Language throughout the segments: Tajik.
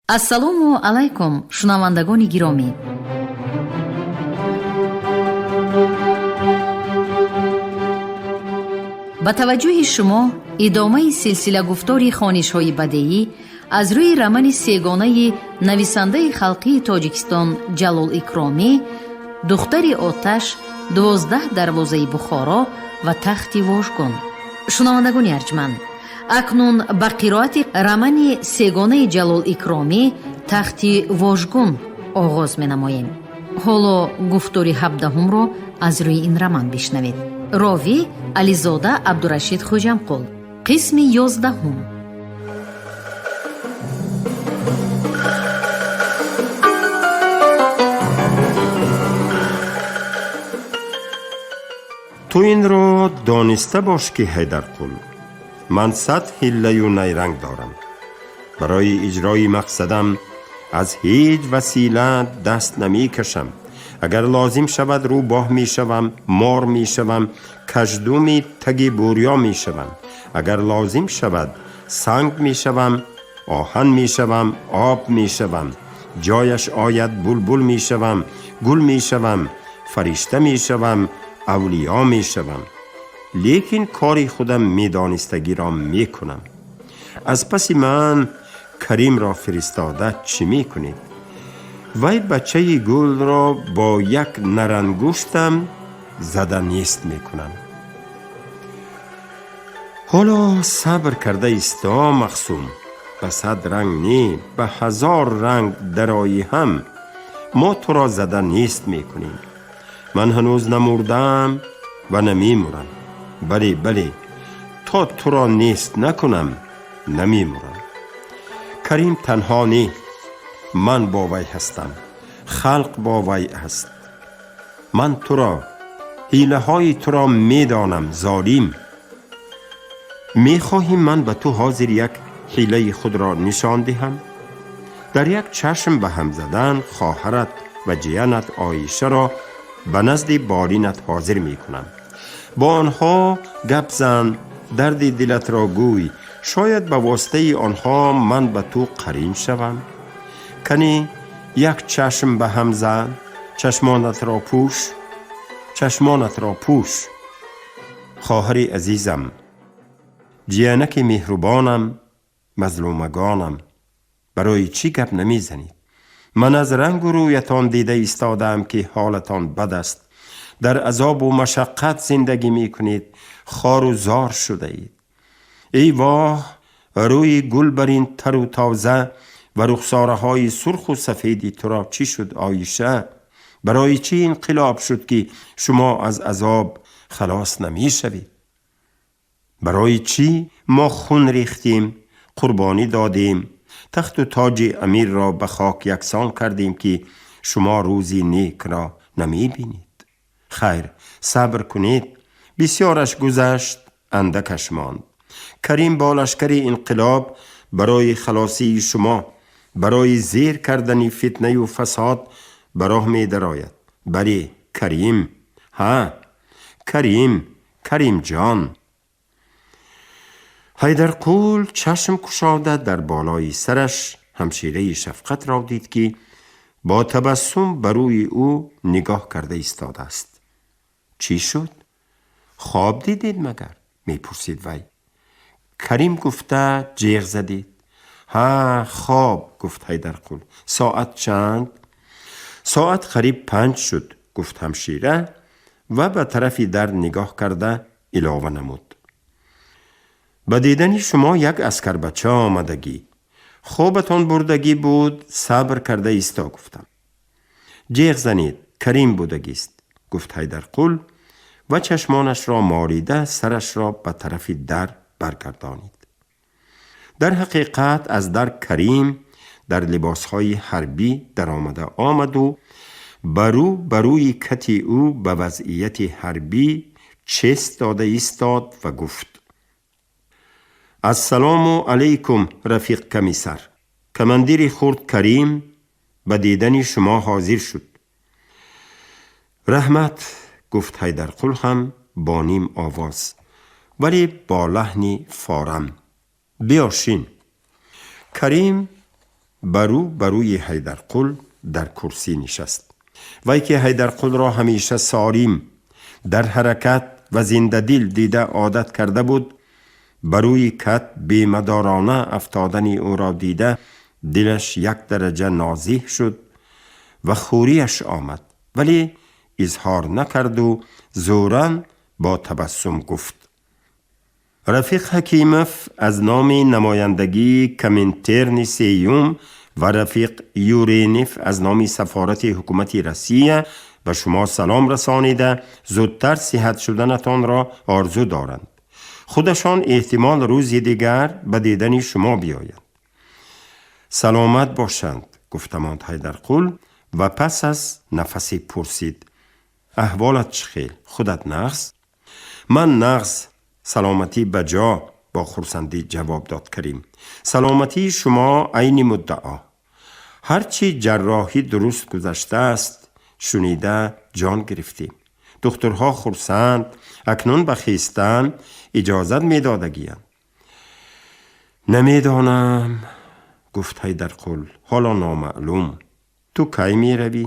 Ассалому алайкум, шунавандагони гиромӣ. Ба таваҷҷӯҳи шумо идомаи силсилагуфтори хонишҳои бадеӣ аз рӯи романи сегонаи нависандаи халқии Тоҷикистон Ҷалол Икромӣ «Духтари оташ», «12 дарвозаи Бухоро» ва «Тахти вожгун». Шунавандагони арҷманд, акнун ба қироати романи сегонаи Ҷалол Икромӣ «Тахти вожгун» оғоз менамоем. Ҳоло гуфтори 17-ҳумро аз рӯи ин роман бишнавед. Ровӣ Ализода Абдурашид Хоҷамқул. Қисми 11-ҳум. Ту инро дониста бош, ки Ҳайдарқул, ман 100 ҳиллаю найранг дорам. Барои иҷрои мақсадам аз ҳеҷ васила даст намекашам. Агар лозим шавад, рӯбоҳ мешавам, мор мешавам, каждуми таги бӯрё мешавам. Агар лозим шавад, санг мешавам, оҳан мешавам, об мешавам. Ҷояш ояд, булбул мешавам, гул мешавам, фаришта мешавам, авлиё мешавам. Лекин кори худам медонистагиро мекунам. Аз паси ман Каримро фиристода чӣ мекунед? Вай бачаи гулро бо як нарангуштам зада нест мекунам. Ҳоло сабр карда исто, Мақсум. Ба 100 ранг не, ба 1000 ранг дароӣ ҳам мо туро зада нест мекунем. Ман ҳанӯз намурдаам ва намемурам. Бале, бале, то туро нест накунам, намемурам. Карим танҳо не, ман бо вай ҳастам, халқ бо вай аст. Ман туро, ҳилаҳои туро медонам, золим. Мехоҳӣ ман ба ту ҳозир як ҳилаи худро нишон диҳам? Дар як чашм ба ҳам задан хоҳарат ва ҷиянат Оишаро ба назди болинат ҳозир мекунам. Бо онҳо гап зан, дарди дилатро гӯй. Шояд ба воситаи онҳо ман ба ту қарин шавам. Кани, як чашм ба ҳам зан, чашмонатро пӯш, чашмонатро пӯш. Хоҳари азизам, ҷиянаки меҳрубонам, мазлумагонам, барои чӣ гап намезанед? Ман аз рангу рӯятон дида истодаам, ки ҳолатон бад аст. Дар азобу машаққат зиндагӣ мекунед, хору зор шудаед. Эй воҳ, рӯи гул бар ин тару тоза ва рухсораҳои сурху сафеди туро чӣ шуд, Оиша? Барои чӣ инқилоб шуд, ки шумо аз азоб халос намешавед? Барои чӣ мо хун рехтем, қурбонӣ додем, тахту тоҷи амирро ба хок яксон кардем, ки шумо рӯзи некро намебинед? Хайр, сабр кунед, бисёраш гузашт, андакаш монд. Карим бо лашкари инқилоб барои халосии шумо, барои зер кардани фитнаю фасод ба роҳ медарояд. Бале, Карим, ҳа, Карим, Каримҷон. Ҳайдарқул чашм кушода дар болои сараш ҳамшираи шафқатро дид, ки бо табассум ба рӯи ӯ нигоҳ карда истодааст. Чӣ шуд? Хоб дидед магар? Мепурсид вай. Карим гуфта ҷеғ задед. Ҳа, хоб, гуфт Ҳайдарқул. Соат чанд? Соат қариб 5 шуд, гуфт ҳамшира ва ба тарафи дар нигоҳ карда илова намуд: ба дидани шумо як аскарбача омадагӣ. Хобатон бурдагӣ буд, сабр карда исто гуфтам. Ҷеғ занед, Карим будагист, гуфт Ҳайдарқул ва чашмонашро морида сарашро ба тарафи дар баргардонид. Дар ҳақиқат, аз дар Карим дар либосҳои ҳарбӣ даромада омаду ба рӯ ба рӯи кати ӯ ба вазъияти ҳарбӣ чест дода истод ва гуфт: Ассалому алайкум, рафиқ комиссар. Командири хурд Карим ба дидани шумо ҳозир шуд. Раҳмат, гуфт Ҳайдарқул ҳам бо ним овоз, вале бо лаҳни форам. Биё, шин. Карим ба рӯ ба рӯи Ҳайдарқул дар курсӣ нишаст. Вай ки Ҳайдарқулро ҳамеша сорим, дар ҳаракат ва зиндадил дида одат карда буд, ба рӯи кат бемадорона афтодани ӯро дида дилаш як дараҷа нозиҳ шуд ва хӯрияш омад, вале изҳор накарду зӯран бо табассум гуфт: Рафиқ Ҳакимов аз номи намояндагии Коминтерни сеюм ва рафиқ Юренев аз номи сафорати ҳукумати Россия ба шумо салом расонида, зудтар сиҳат шуданатонро орзу доранд. Худашон эҳтимол рӯзи дигар ба дидани шумо биёянд. Саломат бошанд, гуфта монд Ҳайдарқул ва пас аз нафасе пурсид: Аҳволат чӣ хел, худат нағз? Ман нағз, саломатӣ ба ҷо, бо хурсандӣ ҷавоб дод Карим. Саломатии шумо айни муддао. Ҳарчи ҷарроҳӣ дуруст гузаштааст, шунида ҷон гирифтем. Духтурҳо хурсанд, акнун ба хестан иҷозат медодагиянд. Намедонам, гуфт Ҳайдарқул, ҳоло номаълум. Ту кай меравӣ?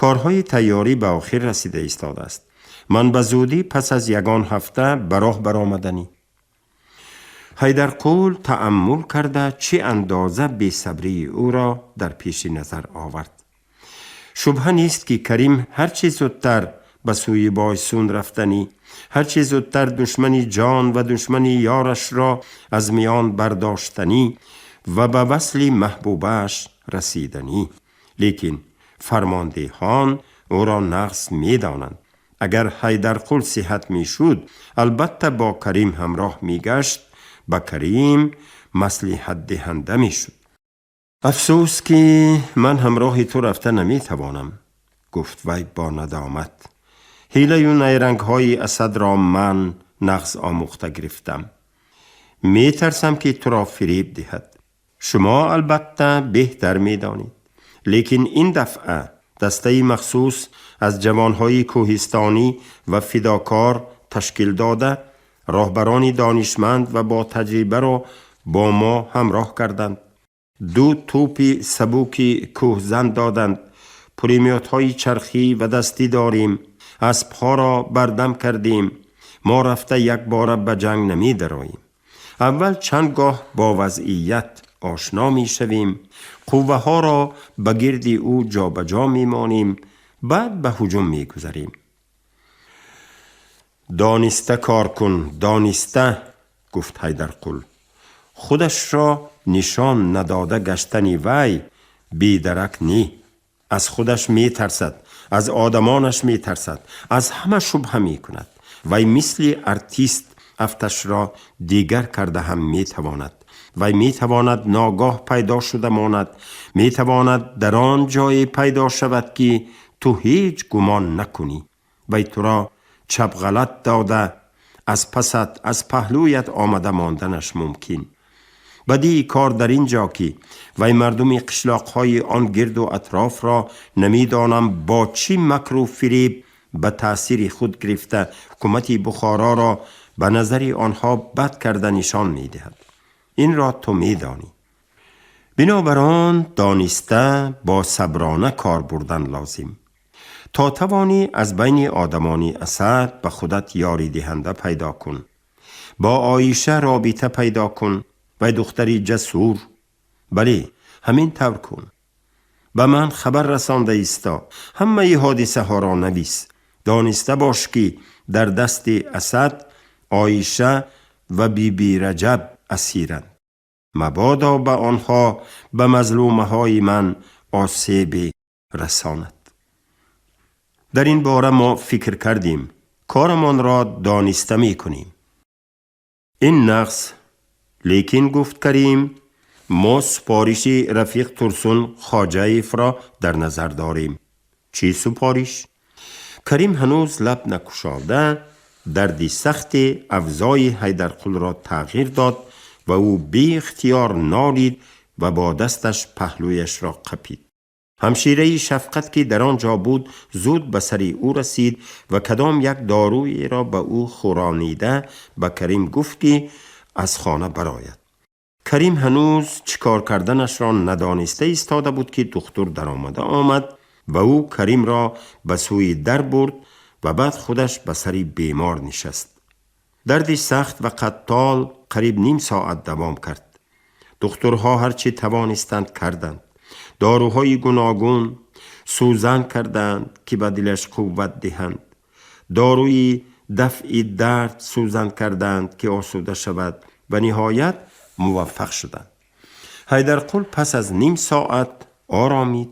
Корҳои тайёрӣ ба охир расида истодааст. Ман ба зудӣ пас аз ягон ҳафта ба роҳ баромаданӣ. Ҳайдарқул тааммул карда чӣ андоза бесабрии ӯро дар пеши назар овард. Шубҳа нест, ки Карим ҳарчи зудтар ба сӯи Бойсун рафтанӣ, ҳарчи зудтар душмани ҷон ва душмани ёрашро аз миён бардоштанӣ ва ба васли маҳбубааш расиданӣ. Лекин фармондеҳон ӯро нағз медонанд. Агар Ҳайдарқул сиҳат мешуд, албатта бо Карим ҳамроҳ мегашт, ба Карим маслиҳатдиҳанда мешуд. Афсӯс, ки ман ҳамроҳи ту рафта наметавонам, гуфт вай бо надомат. Ҳилаю найрангҳои Асадро ман нағз омӯхта гирифтам. Метарсам, ки туро фиреб диҳад. Шумо албатта беҳтар медонед, лекин ин дафъа дастаи махсус аз ҷавонҳои кӯҳистонӣ ва фидокор ташкил дода, роҳбарони донишманд ва бо таҷрибаро бо мо ҳамроҳ карданд. Ду тӯпи сабуки кӯҳзан доданд, пулемётҳои чархӣ ва дастӣ дорем, аспҳоро бардам кардем. Мо рафта якбора ба ҷанг намедароем. Аввал чанд гоҳ бо вазъият ошно мешавем, қувваҳоро ба гирди ӯ ҷобаҷо мемонем, баъд ба ҳуҷум мегузарем. Дониста кор кун, дониста, гуфт Ҳайдарқул. Худашро нишон надода гаштани вай бедарак не. Аз худаш метарсад, аз одамонаш метарсад, аз ҳама шубҳа мекунад. Вай мисли артист афташро дигар карда ҳам метавонад. Вай метавонад ногоҳ пайдо шуда монад, метавонад дар он ҷое пайдо шавад, ки ту ҳеҷ гумон накунӣ. Вай туро чапғалат дода, аз пасат, аз паҳлӯят омада монданаш мумкин. Бадии кор дар ин ҷо, ки вай мардуми қишлоқҳои он гирду атрофро намедонам бо чӣ макру фиреб ба таъсири худ гирифта, ҳукумати Бухороро ба назари онҳо бад карда нишон медиҳад. Инро ту медонӣ. Бинобар он дониста бо саброна кор бурдан лозим. То тавонӣ, аз байни одамони Асад ба худат ёридиҳанда пайдо кун. Бо Оиша робита пайдо кун, вай духтари ҷасур. Бале, ҳамин тавр кун. Ба ман хабар расонда исто, ҳамаи ҳодисаҳоро навис. Дониста бош, ки дар дасти Асад Оиша ва Биби Раҷаб асиранд. Мабодо ба онҳо, ба мазлумаҳои ман осебе расонад. Дар ин бора мо фикр кардем, корамонро дониста мекунем. Ин нағз, лекин, гуфт Карим, мо супориши рафиқ Турсун Хоҷаевро дар назар дорем. Чӣ супориш? Карим ҳанӯз лаб накушода, дарди сахте авзои Ҳайдарқулро тағйир дод ва ӯ беихтиёр нолид ва бо дасташ паҳлӯяшро қапид. Ҳамшираи Шафқат, ки дар он ҷо буд, зуд ба сари ӯ расид ва кадом як доруеро ба ӯ хӯронида, ба Карим гуфт, ки аз хона барояд. Карим ҳанӯз чӣ кор карданашро надониста истода буд, ки духтур даромада омад ва ӯ Каримро ба сӯи дар бурд ва баъд худаш ба сари бемор нишаст. Дарди сахт ва қаттол қариб ним соат давом кард. Духтурҳо ҳар чӣ тавонистанд, карданд. Доруҳои гуногун сӯзан карданд, ки ба дилаш қувват диҳанд. Доруи дафъи дард сӯзан карданд, ки осуда шавад, ва ниҳоят муваффақ шуданд. Ҳайдарқул пас аз ним соат оромид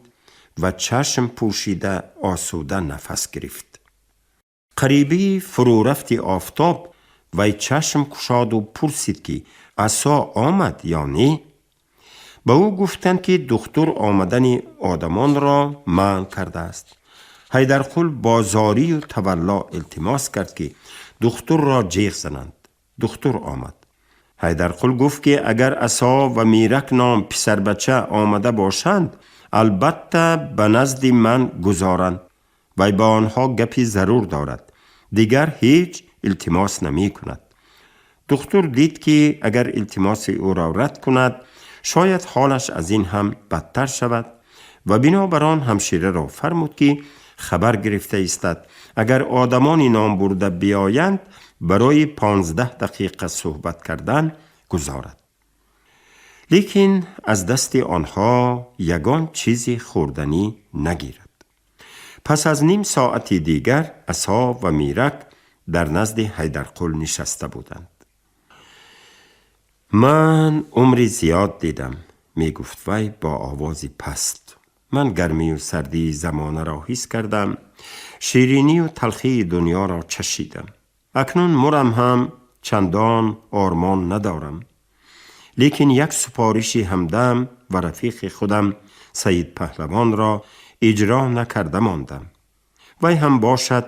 ва чашм пӯшида осуда нафас гирифт. Қариби фурӯрафти офтоб вай чашм кушоду пурсид, ки Асо омад ё не. Ба ӯ гуфтанд, ки духтур омадани одамонро манъ кардааст. Ҳайдарқул бо зорию тавалло илтимос кард, ки духтурро ҷеғ зананд. Духтур омад. Ҳайдарқул гуфт, ки агар Асо ва Мирак ном писарбача омада бошанд, албатта ба назди ман гузоранд. Вай ба онҳо гапи зарур дорад, дигар ҳеҷ илтимос намекунад. Духтур дид, ки агар илтимоси ӯро рад кунад, шояд ҳолаш аз ин ҳам бадтар шавад, ва бинобар он ҳамшираро фармуд, ки хабар гирифта истад, агар одамони номбурда биёянд, барои 15 дақиқа суҳбат кардан гузорад, лекин аз дасти онҳо ягон чизи хӯрданӣ нагирад. Пас аз ним соати дигар Асо ва Мирак дар назди Ҳайдарқул нишаста буданд. «Ман умри зиёд дидам, — мегуфт вай бо овози паст. — Ман гармию сардии замонаро ҳис кардам, ширинию талхии дунёро чашидам. Акнун мурам ҳам, чандон ормон надорам. Лекин як супориши ҳамдам ва рафиқи худам Саид Паҳлавонро иҷро накарда мондам. Вай ҳам бошад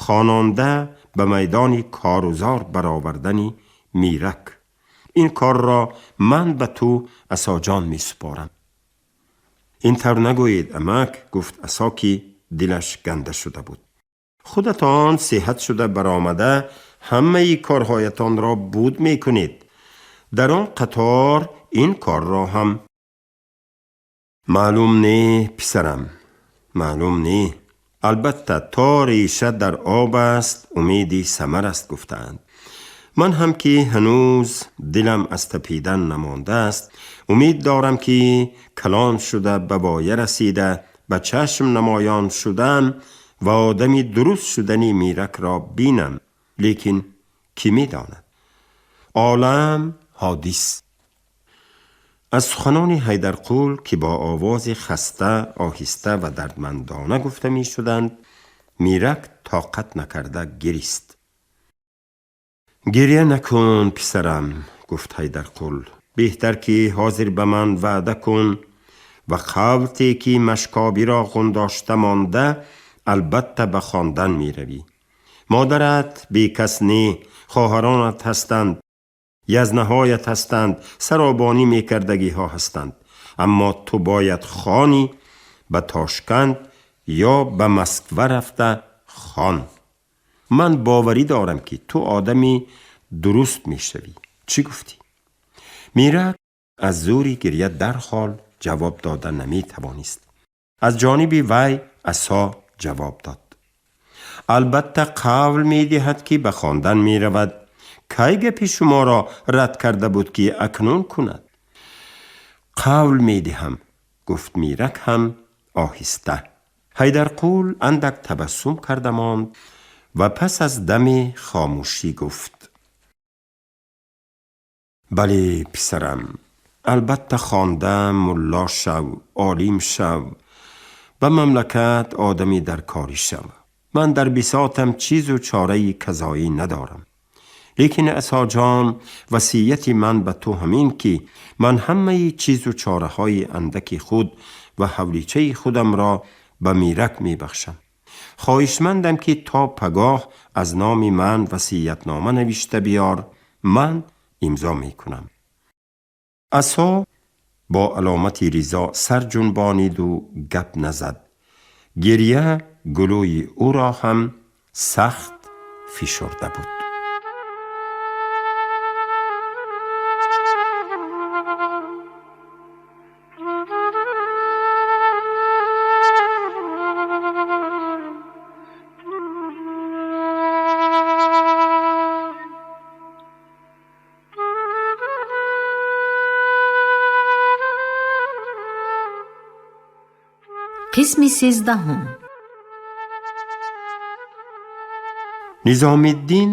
хононда ба майдони корузор баровардани Мирак. Ин корро ман ба ту, Асоҷон, месупорам». «Ин тавр нагӯед, амак, — гуфт Асо, ки дилаш ганда шуда буд. — Худатон сиҳат шуда баромада, ҳамаи корҳоятонро буд мекунед, дар он қатор ин корро ҳам». «Маълум не, писарам, маълум не. Албатта, то реша дар об аст, умеди самар аст, гуфтаанд. Ман ҳам, ки ҳанӯз дилам аз тапидан намондааст, умед дорам, ки калон шуда, ба воя расида, ба чашм намоён шудам ва одами дуруст шудани Миракро бинам. Лекин кӣ медонад? Олам ҳодис». Аз суханони Ҳайдарқул, ки бо овози хаста, оҳиста ва дардмандона гуфта мешуданд, Мирак тоқат накарда гирист. «Гирья накун, писарам, — гуфт Ҳайдарқул. — Беҳтар ки ҳозир ба ман ваъда кун ва қавл те, ки Машкобиро ғундошта монда, албатта ба хондан меравӣ. Модарат бекас не, хоҳаронат ҳастанд, язнаҳоят ҳастанд, саробонӣ мекардагиҳо ҳастанд. Аммо ту бояд хонӣ, ба Тошканд ё ба Москва рафта хон. Ман боварӣ дорам, ки ту одами дуруст мешавӣ. Чӣ гуфтӣ?» Мирак аз зӯри гирья дарҳол ҷавоб дода наметавонист. Аз ҷониби вай Асо ҷавоб дод: «Албатта, қавл медиҳад, ки ба хондан меравад. Кай гапи шуморо рад карда буд, ки акнун кунад?» «Қавл медиҳам, — гуфт Мирак ҳам оҳиста. Ҳайдарқул андак табассум карда монд ва пас аз даме хомӯшӣ гуфт: «Бале, писарам, албатта хонда мулло шав, олим шав, ба мамлакат одами даркорӣ шав. Ман дар бисотам чизу чораи казоӣ надорам. Лекин, Асоҷон, васияти ман ба ту ҳамин, ки ман ҳамаи чизу чораҳои андаки худ ва ҳавличаи худамро ба Мирак мебахшам. Хоҳишмандам, ки то пагоҳ аз номи ман васиятнома навишта биёр, ман имзо мекунам». Асо бо аломати ризо сар ҷунбониду гап назад. Гирья гулӯи ӯро ҳам сахт фишурда буд. Қисми 13. Низомиддин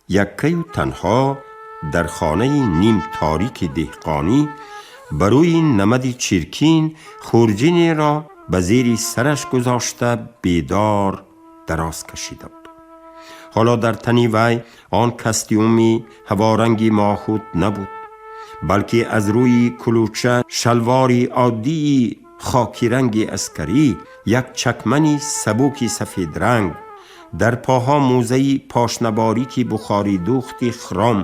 яккаю танҳо дар хонаи нимторики деҳқонӣ ба рӯи намади чиркин хурҷинеро ба зери сараш гузошта бедор дароз кашида буд. Ҳоло дар тани вай он костюми ҳаворанги моҳут набуд, балки аз рӯи кулуча шалвори оддии хокиранги аскарӣ, як чакмани сабуки сафедранг, дар поҳо мӯзаи пошнаборики бухоридӯхти хром,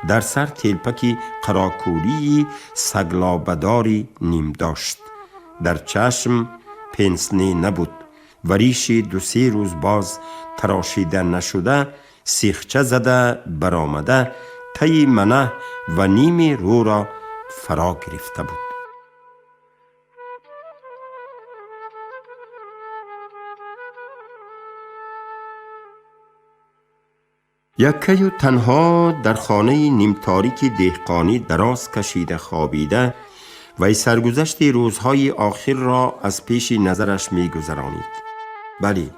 дар сар телпаки қарокӯлии саглобадори ним дошт. Дар чашм пенсне набуд ва риши ду-се рӯз боз тарошида нашуда сихча зада баромада таи манаҳ ва ними рӯро фаро гирифта буд. Яккаю танҳо дар хонаи нимторики деҳқонӣ дароз кашида хобида, вай саргузашти рӯзҳои охирро аз пеши назараш мегузаронид. Бале,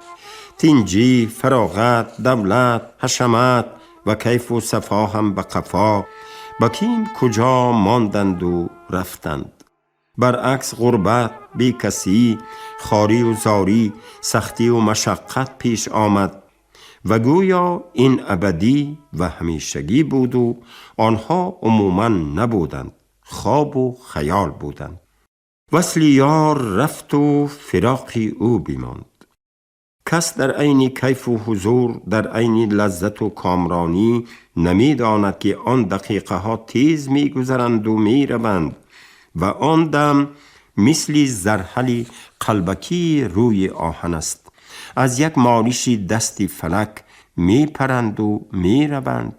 тинҷӣ, фароғат, давлат, ҳашамат ва кайфу сафо ҳам ба қафо ба ким куҷо монданду рафтанд. Баръакс ғурбат, бекасӣ, хорию зорӣ, сахтию машаққат пеш омад ва гӯё ин абадӣ ва ҳамешагӣ буду онҳо умуман набуданд, хобу хаёл буданд. Васли ёр рафту фироқи ӯ бимонд. Кас дар айни кайфу ҳузур, дар айни лаззату комронӣ намедонад, ки он дақиқаҳо тез мегузаранду мераванд ва он дам мисли зарҳали қалбакии рӯи оҳан аст. Аз як молиши дасти фалак мепаранду мераванд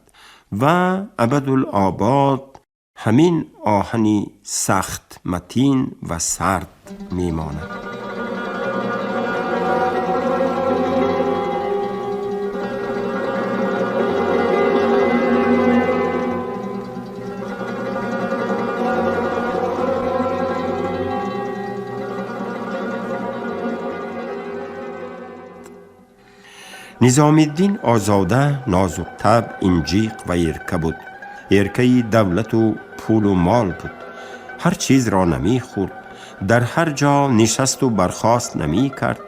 ва абадулобод ҳамин оҳани сахт, матин ва сард мемонад. Низомиддин озода, нозуктаб, инҷиқ ва эрка буд. Эркаи давлату пулу мол буд. Ҳар чизро намехӯрд, дар ҳар ҷо нишасту бархост намекард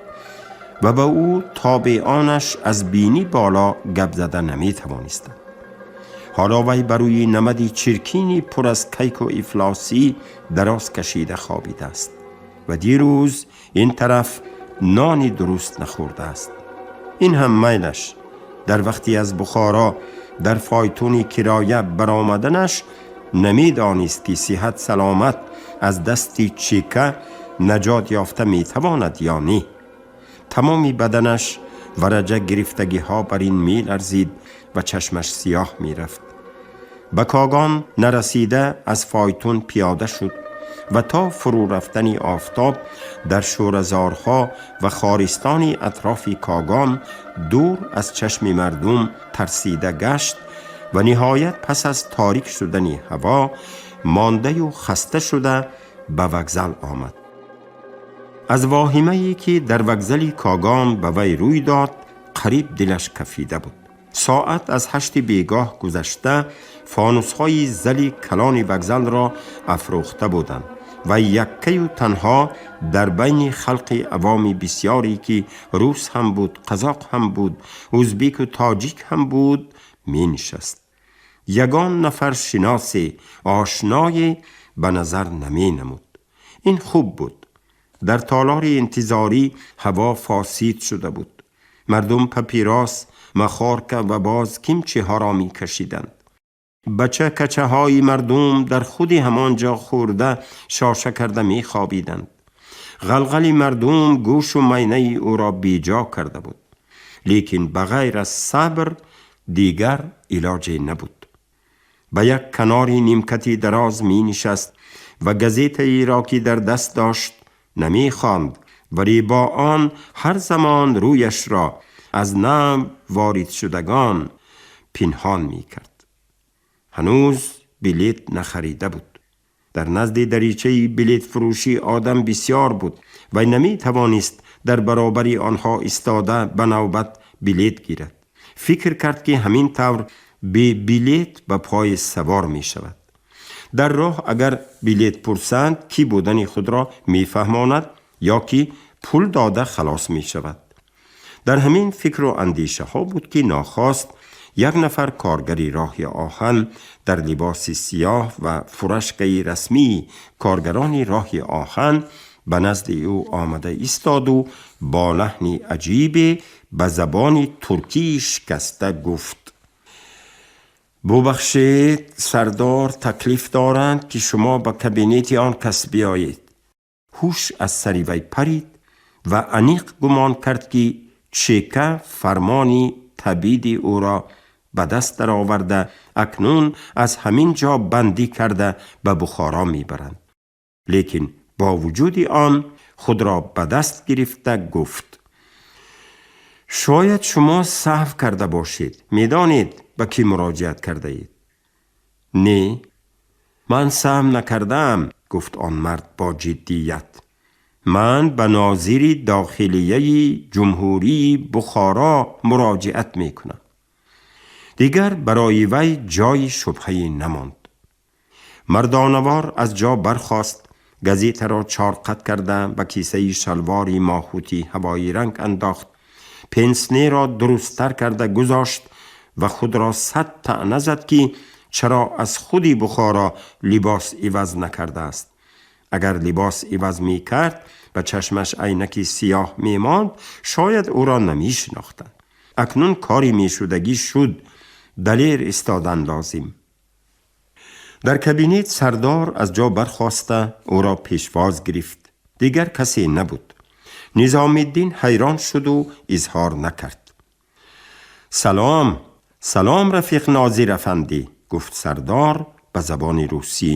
ва ба ӯ тобеонаш аз бинӣ боло гап зада наметавонистанд. Ҳоло вай ба рӯи намади чиркини пур аз кайку ифлосӣ дароз кашида хобидааст ва дирӯз ин тараф нони дуруст нахӯрдааст. Ин ҳам майлаш. Дар вақти аз Бухоро дар фойтуни кироя баромаданаш намедонист, ки сиҳат саломат аз дасти чека наҷот ёфта метавонад ё не. Тамоми баданаш вараҷа гирифтагиҳо бар ин меларзид ва чашмаш сиёҳ мерафт. Ба Когон нарасида аз фойтун пиёда шуд ва то фурӯ рафтани офтоб дар шӯразорҳо ва хористони атрофи Когон дур аз чашми мардум тарсида гашт ва ниҳоят пас аз торик шудани ҳаво мондаю хаста шуда ба вокзал омад. Аз воҳимае, ки дар вокзали Когон ба вай рӯй дод, қариб дилаш кафида буд. Соат аз 8 бегоҳ гузашта, фонусҳои зали калони вокзалро афрӯхта буданд ва яккаю танҳо дар байни халқи авоми бисёре, ки рус ҳам буд, қазоқ ҳам буд, узбеку тоҷик ҳам буд, менишаст. Ягон нафар шиносе, ошное ба назар наменамуд. Ин хуб буд. Дар толори интизорӣ ҳаво фосид шуда буд. Мардум папирос, махорка ва боз кимчиҳоро мекашиданд. Бача качаҳои мардум дар худи ҳамон ҷо хӯрда шоша карда мехобиданд. Ғалғали мардум гӯшу майнаи ӯро беҷо карда буд. Лекин ба ғайр аз сабр дигар илоҷе набуд. Ба як канори нимкати дароз менишаст ва газетаеро, ки дар даст дошт, намехонд, вале бо он ҳар замон рӯяшро аз нав воридшудагон пинҳон мекард. Ҳанӯз билет нахарида буд. Дар назди даричаи билетфурӯшӣ одам бисёр буд ва наметавонист дар баробари онҳо истода ба навбат билет гирад. Фикр кард, ки ҳамин тавр бе билет ба поезд савор мешавад. Дар роҳ агар билет пурсанд, кӣ будани худро мефаҳмонад ё ки пул дода халос мешавад. Дар ҳамин фикру андешаҳо буд, ки нохост як нафар коргари роҳи оҳан дар либоси сиёҳ ва фуражкаи расмии коргарони роҳи оҳан ба назди ӯ омада истоду бо лаҳни аҷибе ба забони туркии шикаста гуфт: «Бубахшед, сардор таклиф доранд, ки шумо ба кабинети он кас биёед». Ҳуш аз сари вай парид ва аниқ гумон кард, ки чека фармони табъиди ӯро ба даст дароварда, акнун аз ҳамин ҷо бандӣ карда ба Бухоро мебаранд. Лекин бо вуҷуди он худро ба даст гирифта гуфт: «Шояд шумо саҳв карда бошед. Медонед, ба кӣ муроҷиат кардаед?» «Не, ман саҳв накардаам», гуфт он мард бо ҷиддият. «Ман ба нозири дохилияи ҷумҳурии Бухоро муроҷиат мекунам». Дигар барои вай ҷои шубҳае намонд. Мардонавор аз ҷо бархост, газетаро чорқат карда ба кисаи шалвори моҳути ҳавоиранг андохт, пенснеро дурусттар карда гузошт ва худро сад таъна зад, ки чаро аз худи Бухоро либос иваз накардааст. Агар либос иваз мекард, ба чашмаш айнаки сиёҳ мемонд, шояд ӯро намешинохтанд. Акнун кори мешудагӣ шуд, далер истодан лозим. Дар кабинет сардор аз ҷо бархоста ӯро пешвоз гирифт. Дигар касе набуд. Низомиддин ҳайрон шуду изҳор накард. «Салом, салом, рафиқ нозир афандӣ», гуфт сардор ба забони русӣ.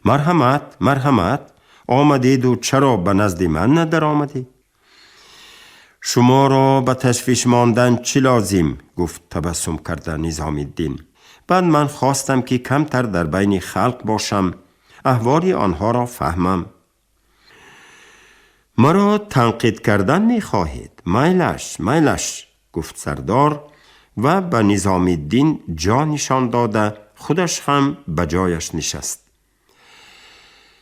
«Марҳамат, марҳамат. Омадеду чаро ба назди ман надаромадед?» «Шуморо ба ташвиш мондан чӣ лозим?» гуфт табассум карда Низомиддин. «Баъд ман хостам, ки камтар дар байни халқ бошам, аҳволи онҳоро фаҳмам». «Маро танқид кардан мехоҳед? Майлаш, майлаш», гуфт сардор ва ба Низомиддин ҷо нишон дода, худаш ҳам ба ҷояш нишаст.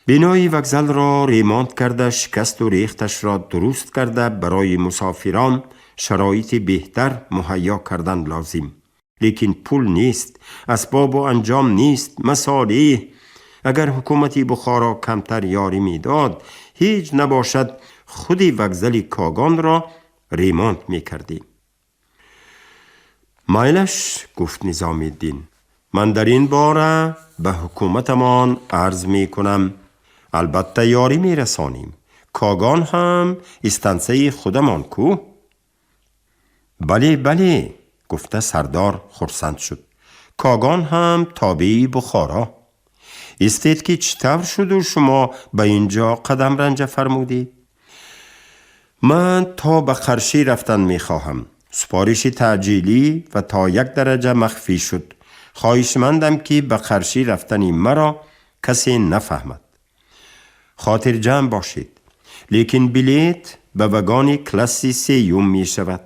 «Бинои вокзалро ремонт карда, шикасту рехташро дуруст карда, барои мусофирон шароити беҳтар муҳайё кардан лозим. Лекин пул нест, асбобу анҷом нест, масолеҳ. Агар ҳукумати Бухоро камтар ёрӣ медод, ҳеҷ набошад, худи вокзали Когонро ремонт мекардем». «Майлаш», гуфт Низомиддин, «ман дар ин бора ба ҳукуматамон арз мекунам, албатта ёрӣ мерасонем. Когон ҳам истансаи худамон ку». «Бале, бале», гуфта сардор хурсанд шуд. «Когон ҳам тобеи Бухоро. Истед, ки чӣ тавр шуду шумо ба ин ҷо қадам ранҷа фармудед?» «Ман то ба Қаршӣ рафтан мехоҳам. Супориши таъҷилӣ ва то як дараҷа махфӣ шуд. Хоҳишмандам, ки ба Қаршӣ рафтани маро касе нафаҳмад». «Хотирҷамъ бошед, лекин билет ба вагони класси сеюм мешавад.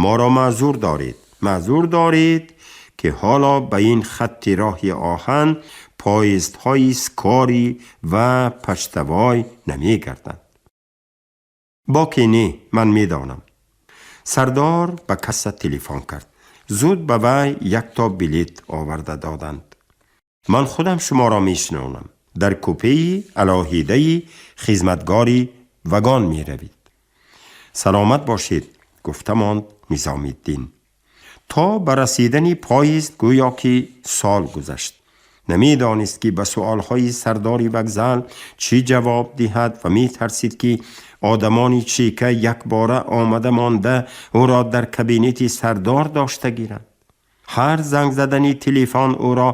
Моро маъзур доред, маъзур доред, ки ҳоло ба ин хатти роҳи оҳан поездҳои скорый ва почтовой намегарданд». «Боке не, ман медонам». Сардор ба касса телефон кард. Зуд ба вай якто билет оварда доданд. «Ман худам шуморо мешинонам. Дар купеи алоҳидаи хизматгори вагон меравед». «Саломат бошед», гуфта монд Низомиддин. То ба расидани поезд гӯё ки сол гузашт. Намедонист, ки ба суолҳои сардори вокзал чӣ ҷавоб диҳад, ва метарсид, ки одамони чека якбора омада монда ӯро дар кабинети сардор дошта гиранд. Ҳар занг задани телефон ӯро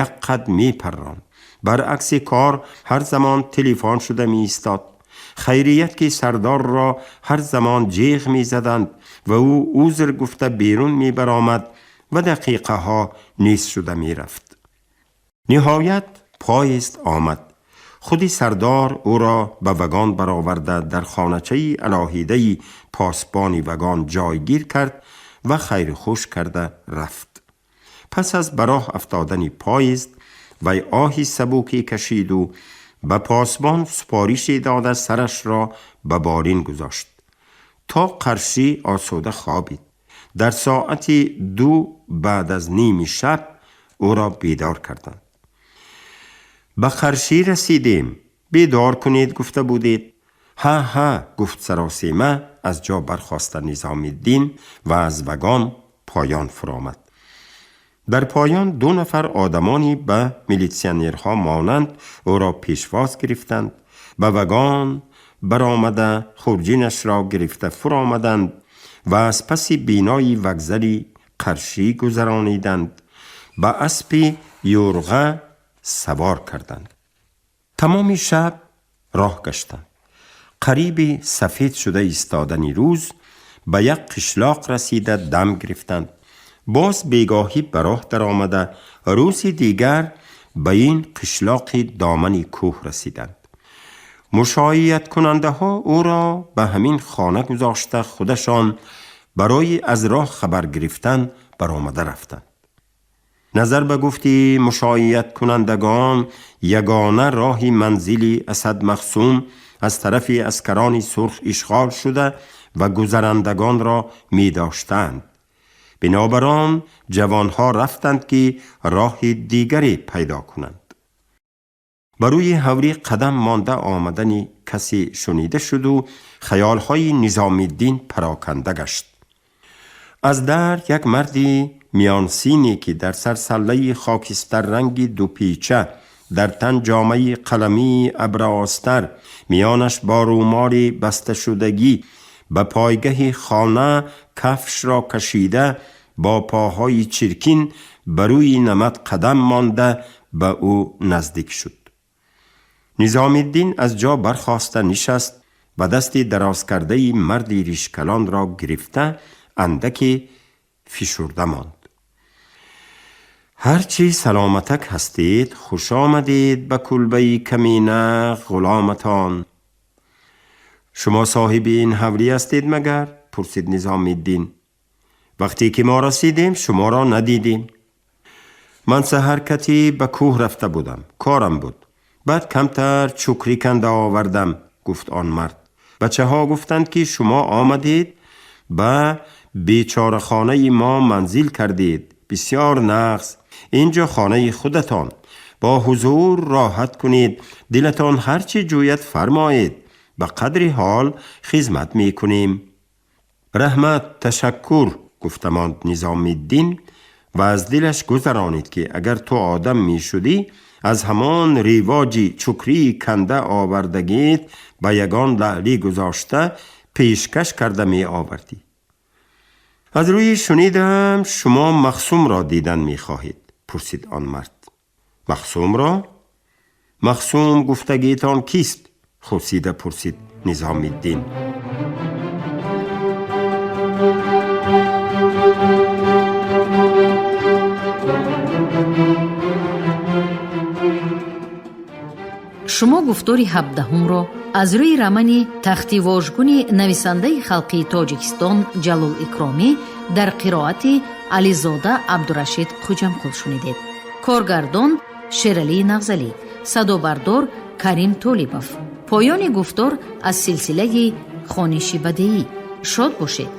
як қад мепарронд. Баръакси кор ҳар замон телефон шуда меистод. Хайрият, ки сардорро ҳар замон ҷеғ мезаданд ва ӯ узр гуфта берун мебаромад ва дақиқаҳо нест шуда мерафт. Ниҳоят поезд омад. Худи сардор ӯро ба вагон бароварда дар хоначаи алоҳидаи посбони вагон ҷойгир кард ва хайрхуш карда рафт. Пас аз ба роҳ афтодани поезд вай оҳи сабукӣ кашиду ба посбон супорише дода сарашро ба болин гузошт. То Қаршӣ осуда хобид. Дар соати 2 баъд аз ними шаб ӯро бедор карданд. Ба Қаршӣ расидем, бедор кунед гуфта будед. Ҳа, ҳа, гуфт саросема аз ҷо бархоста Низомиддин ва аз вагон поён фуромад. Дар поён 2 нафар одамони ба милитсионерҳо монанд ӯро пешвоз гирифтанд. Ба вагон баромада хурҷинашро гирифта фуромаданд ва аз паси бинои вокзали Қаршӣ гузарониданд. Ба аспи юрға савор карданд. Тамоми шаб роҳ гаштанд. Қариби сафед шуда истодани рӯз ба як қишлоқ расида дам гирифтанд. Боз бегоҳӣ ба роҳ даромада рӯзи дигар ба ин қишлоқи домани кӯҳ расиданд. Мушоияткунандаҳо ӯро ба ҳамин хона гузошта худашон барои аз роҳ хабар гирифтан баромада рафтанд. Назар ба гуфти мушоияткунандагон ягона роҳи манзили Асад Махсум аз тарафи аскарони сурх ишғол шуда ва гузарандагонро медоштанд. Бинобар он ҷавонҳо рафтанд ки роҳи дигаре пайдо кунанд. Ба рӯи ҳавлӣ қадам монда омадани касе шунида шуду хаёлҳои Низомиддин пароканда гашт. Аз дар як марди миёнсине ки дар сарсаллаи хокистарранги дупеча, дар тан ҷомаи қаламии абраостар, миёнаш бо рӯмоли басташудагӣ ба пойгаҳи хона кафшро кашида бо поҳои чиркин ба рӯи намат қадам монда ба ӯ наздик шуд. Низомиддин аз ҷо бархоста нишаст ва дасти дарозкардаи марди ришкалонро гирифта андаке фишурда монд. Ҳарчи саломатак ҳастед, хуш омадед ба кулбаи камина ғуломатон. Шумо соҳиби ин ҳавлӣ ҳастед магар? Пурсид Низомиддин. Вақте ки мо расидем, шуморо надидем. Ман саҳаркатӣ ба кӯҳ рафта будам, корам буд. Баъд камтар чукрӣ канда овардам, гуфт он мард. Бачаҳо гуфтанд ки шумо омадед ба бечорахонаи мо манзил кардед. Бисёр нағз. Инҷо хонаи худатон. Бо ҳузур роҳат кунед. Дилатон ҳар чӣ ҷӯяд фармоед. Ба қадри ҳол хизмат мекунем. Раҳмат, ташаккур, гуфта монд Низомиддин ва аз дилаш гузаронид ки агар ту одам мешудӣ аз ҳамон ривоҷи чукрии канда овардагит ба ягон лаълӣ гузошта пешкаш карда меовардӣ. Аз рӯи шунидам шумо Махсумро дидан мехоҳед, пурсид он мард. Махсумро? Махсум гуфтагитон кист? Хусида пурсид Низомиддин. Шумо гуфтори 17-ҳумро аз рӯи романи Тахти вожгуни нависандаи халқии Тоҷикистон Ҷалол Икромӣ дар қироати Ализода Абдурашид Хуҷамқул шунидед. Коргардон Шералии Нағзалӣ, садобардор Карим Толибов. Поёни гуфтор аз силсилаи хониши бадеӣ. Шод бошед.